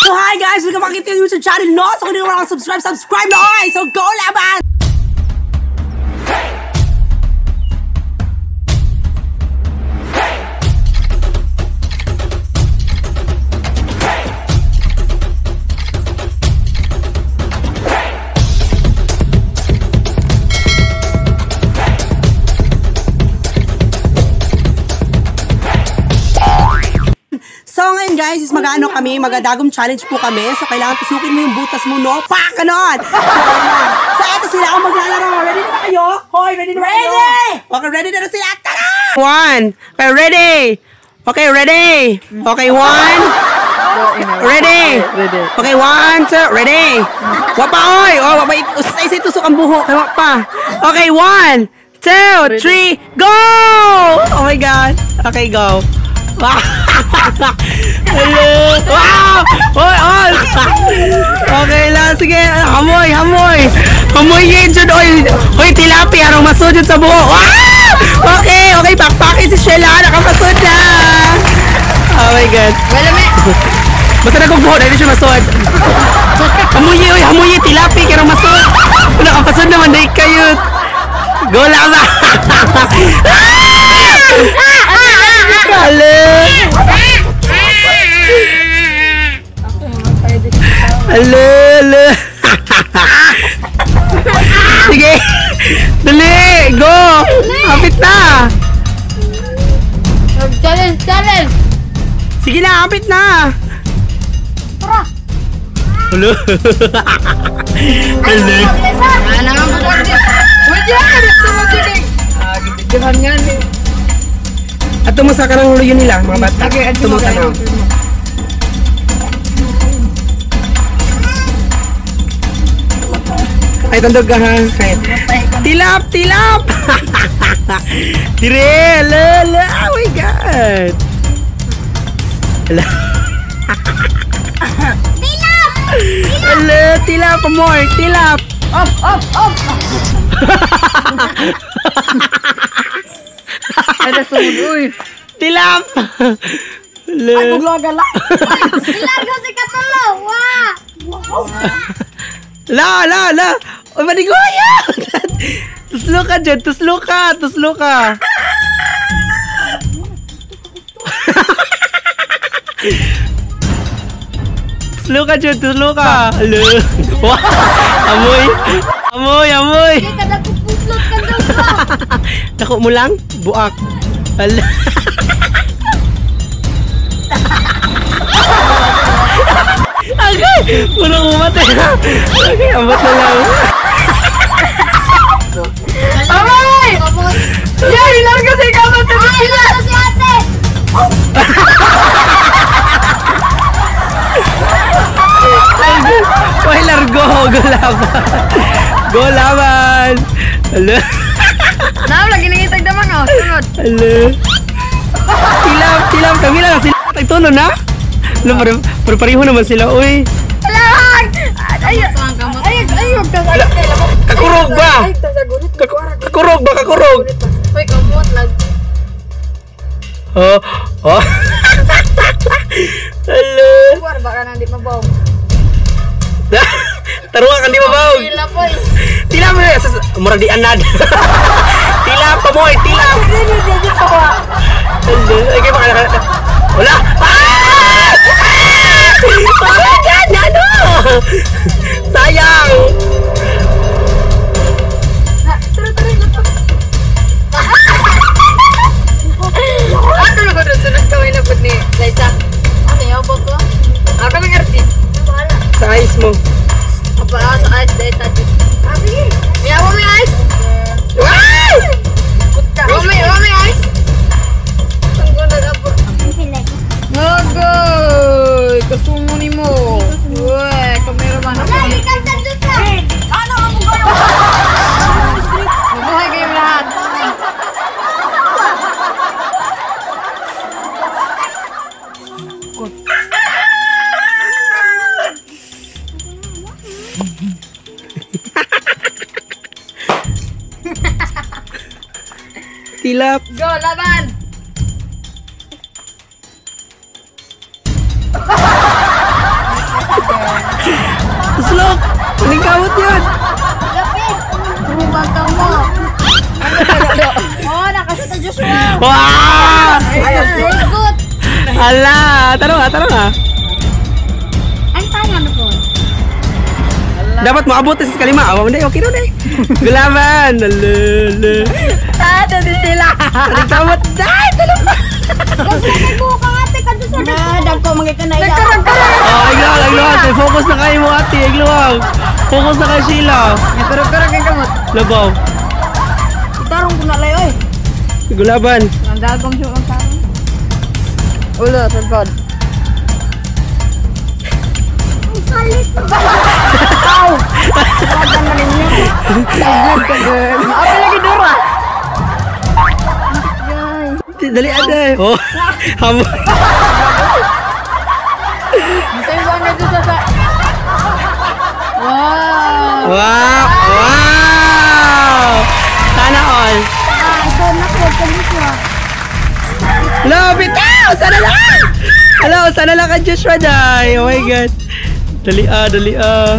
So hi guys, welcome back to YouTube channel, no? So kung hindi mo subscribe, subscribe na, okay? So go laban! So ngayon guys, is mag-ano kami, magadagom challenge po kami. So kailangan tusukin mo yung butas mo, no? Pak! Ganon! So eto sila ang maglalaro. Ready na ba kayo? Hoy, ready na ba kayo? Ready! Okay, ready na sila. Tara! One. Okay, ready! Okay, ready! Okay, one. Ready! Ready. Okay, one, two, ready! Wa pa, oy! Oh, wa pa. Usay tusok ang buhok. Wa pa. Okay, one, two, three, go! Oh my God. Okay, go. Wow! Hello! Wow! Oy, oy! Okay lang, sige. Hamoy, hamoy. Hamoy yun dyan, oy. Oy, tilapia. Arang masud yun sa buhok. Wow! Okay, okay. Pakpakin si Sheila. Nakapasud na. Oh my God. Wala me. Basta nagugbuho, dahil siya masud. Hamoy, oy, hamoy, tilapia. Karang masud. Nakapasud naman, dahil kayo. Go lang ba? Hello! Hello, hello. Sige. Dali, go. Kapit na. Challenge, challenge. Sige na, kapit na. Tara. Hello. Hello. Ano nga ba? Pwede yan. Ah, gibidyohan nga ni. Ato mo sa karang luyo nila, mga bata. Okay, Ato mo tanaw. Ay, tandog ka ha. Ay. Tilap, tilap! Dire, lala, oh my God! Ala. Tilap! Ala, tilap, more, tilap! Up, up, up! Ay, nasugod, uy. Tilap! Ala. Ay, buglaga lang. Tilap si Katulo! Wow! La, la, la! Uy, manigoya! Tuslo ka dyan, tuslo ka, tuslo ka. Tuslo ka dyan, tuslo ka. Hello. Wow! Amoy! Amoy, amoy! Hindi ka nagpupuslot ka daw ba? Dako mo lang? Buak. Hala. Agay! Punong umatay. Okay, ambot na lang. Aray! Yan, ilarga si Kamat sa Ay, ilarga si ate! Uy, largo! Go laban! Go laban! Hala. Naam, lagi nangitag naman oh. Sunod. Hala. Tilap, tilap. Kami lang sila. Tagtuno na. Hala, pero pareho naman sila. Uy. Alang! Ay, ay, ay, ay, Kakurog ba? Kakurog ba? Kakurog? Uy, kamot lang. Oh, oh. Hello. Kuwar, baka nang di mabaw. Taruha kan di mabaw. Tilap, oy. Tilap mo. Murag di anad. Tilap pa mo, tilap. Hello. Ay, kaya baka wala. Ah! Ah! God, ano? Sayang. Ato na ko doon, sunod kaway na po ni Liza. Ano yung ba ko? Ako ng RT. Sa eyes mo. Apa, sa eyes, dahil tayo. Ah, sige. May awa may eyes? Wow! Wa may eyes? Ang ganda na po. Nagoy! Kasumo ni mo. Uy, kameraman ako. Ano ang mong Mabuhay kayong lahat. Tilap. Go, laban! Kamot yun. Lapit! Rumag ka mo. Oh, nakasita Joshua. Wow! Good. Ala, tarong ah, tarong ah. Ang tanga na po. Dapat maabot sa kalima. Oh, hindi, okay na, eh. Gulaban. Ala, ala. Tada din sila. Kamot. Ay, talong. Kasi nagbuka nga ate ka doon sa Na, dagko mga kanaya. Nagkarag-karag. Oh, igluwag, igluwag. Kay focus na kayo mo, ate. Igluwag. Focus na kay Sheila. Nagkarag-karag ang kamot. Labaw. Itarong ko na lay oy. Gulaban. Ang dagom siya ang tarong. Ulo, tagod. Ang salit. Aw! Lagan na ninyo. Good ka, girl. Ako lagi dura. Dali, ate. Oh, hamo. Ito yung na dito sa... Wow! Wow! Wow! Sana all. Ito na ko, ka. Hello, bitaw! Sana lang! Hello, sana lang ka Joshua day. Oh my God. Dali ah, dali ah.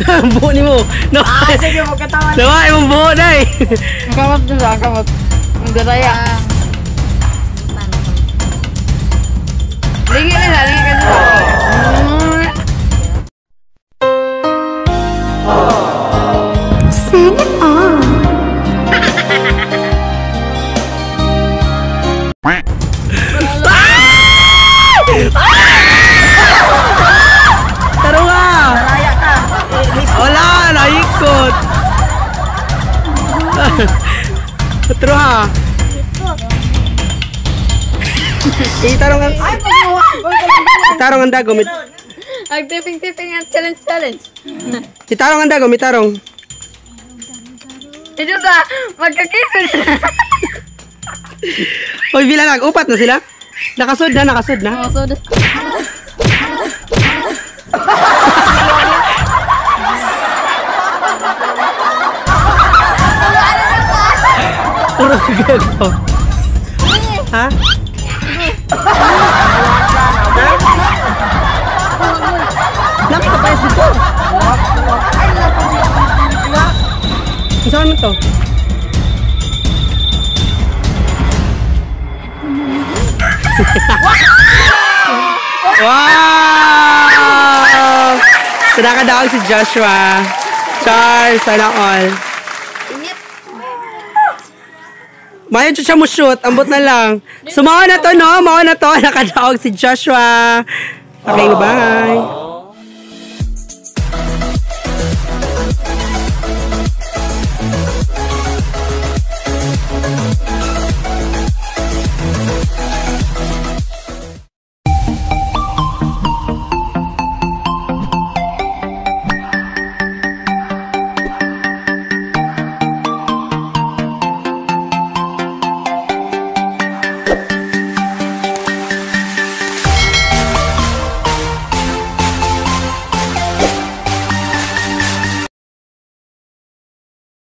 Ang buho ni mo. No. Sige, magkatawan. Nawa, imong buho day. Ang kamot dito, ang kamot. Ang daraya. Lingi na, lingi ka dito. Sana all. Taro nga. Daraya ka. Wala, naikot. Otro ha. Itarong ang Ay, pagkuha. Itarong ang dagom. Ang tipping-tipping ang challenge-challenge. Itarong ang dagom, itarong. Ito sa magkakiss. Hoy, bilang lang, upat na sila. Nakasud na, nakasud na. Oh, so Puro gago. Ha? Nakita pa yung dito. Saan mo to? Wow! So nakadaog si Joshua. Char, sana all. Mayo siya mo shoot, ambot na lang. So mao na to, no? Mao na to, nakadaog si Joshua. Okay, bye.